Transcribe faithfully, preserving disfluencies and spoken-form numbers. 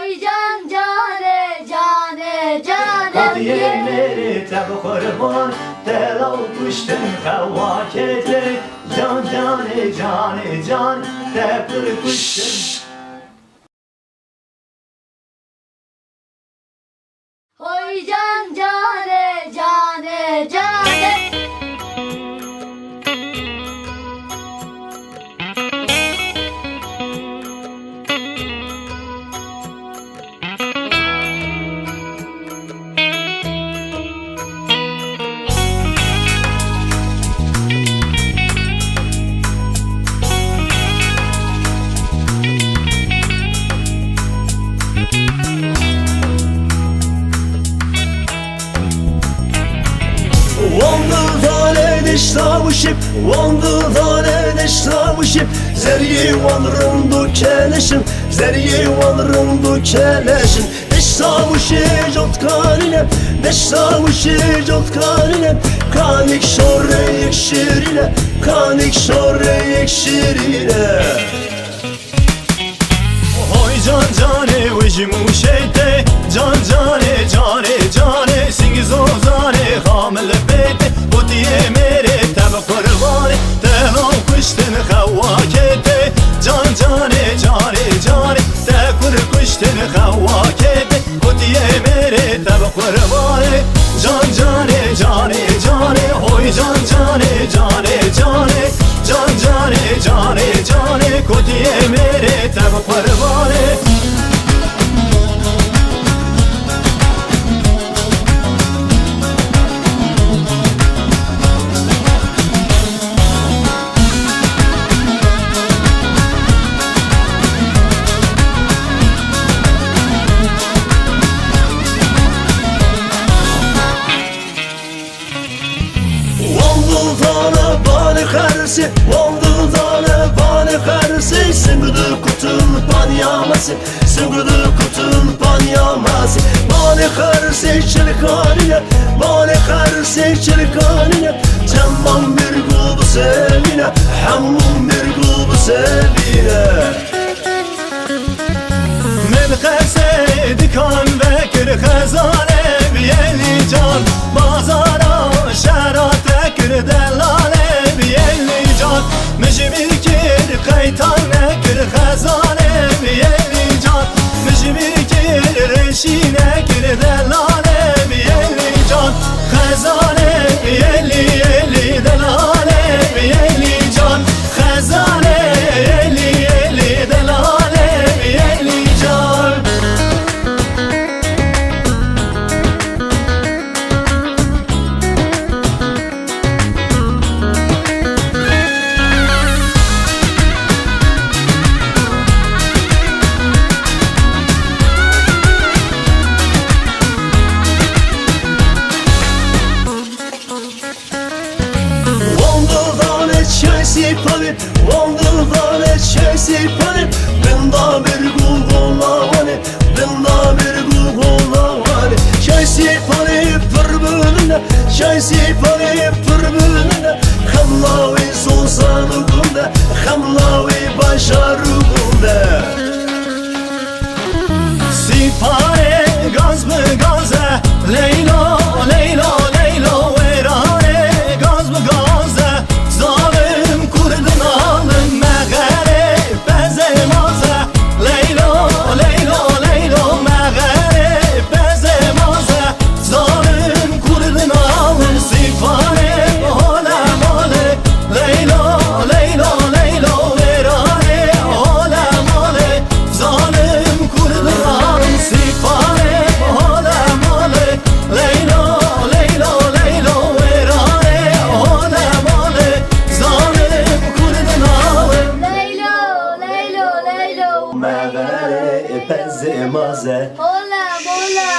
Can canê, canê, canê. Qutiyê mêrê te bi qurban, te law kuştin xewakê tê. Can canê, canê, can, te pir kuştin. Hoy can canê, canê, canê. Wan dildane dişta wişip, wan dildane dişta wişip, zeriyê wan rind û keleşim, zeriyê wan rind û keleşim. Dişta wişê cotkanine, dişta wişê cotkanine, kanik şoreyek şirine, kanik şoreyek şirine. Hoy can canê wijim û şeytê, can canê, canê, canê, singî zozanê, xamil pêtê, gotiyê mêrê te bi qurbanê, te law kuştin xewakê tê, can canê, canê, canê, te kur kuştin xewakê tê, gotiyê mêrê te bi qurbanê, can canê, canê, canê, hoy can canê, canê, canê, can canê, canê, canê, gotiyê mêrê te bi qurbanê. Wan dildane banê xersê, wan dildane banê xersê, sing dikutin panya masê, sing dikutin panya masê. Banê xersê çilkanîne, banê xersê çilkanîne, temam mirgo bisevîne, hemû mirgo bisevîne. Min xersê dikan vekir xezane biyelî can, bazara şehra te kir delale biyelî can. Min ji bîr kir qeytan nekir xezane biyelî can. Min ji bîr kir reşî nekir delale biyelî can. Xezane biyelî elî delale biyelî can. Xezane elî elî delale elî can. Wan dildane çay sîpanê, wan dildane çay sîpanê, binda mirgû gola wanê, binda mirgû gola wanê. Çay sîpanê pir bilinde, çay sîpanê pir bilinde, xemla wê zozan û gund e, xemla wê bajar û gund e. Sîpanê gaz bi gaz e, Leylo, Leylo, Leylo, wêranê gaz bi gaz e. Zalim kurdin alim mexerê pezê maz e. Leylo, Leylo, Leylo, mexerê pezê maz e. Zalim kurdin alim sîpanê hole male. Leylo, Leylo, Leylo, wêranê hole male. Zalim kurdin alim sîpanê hole male. Leylo, Leylo, Leylo, wêranê hole male. Zalim kurdin alim. Leylo, Leylo, Leylo. Mexerê pezê maze. Hole male.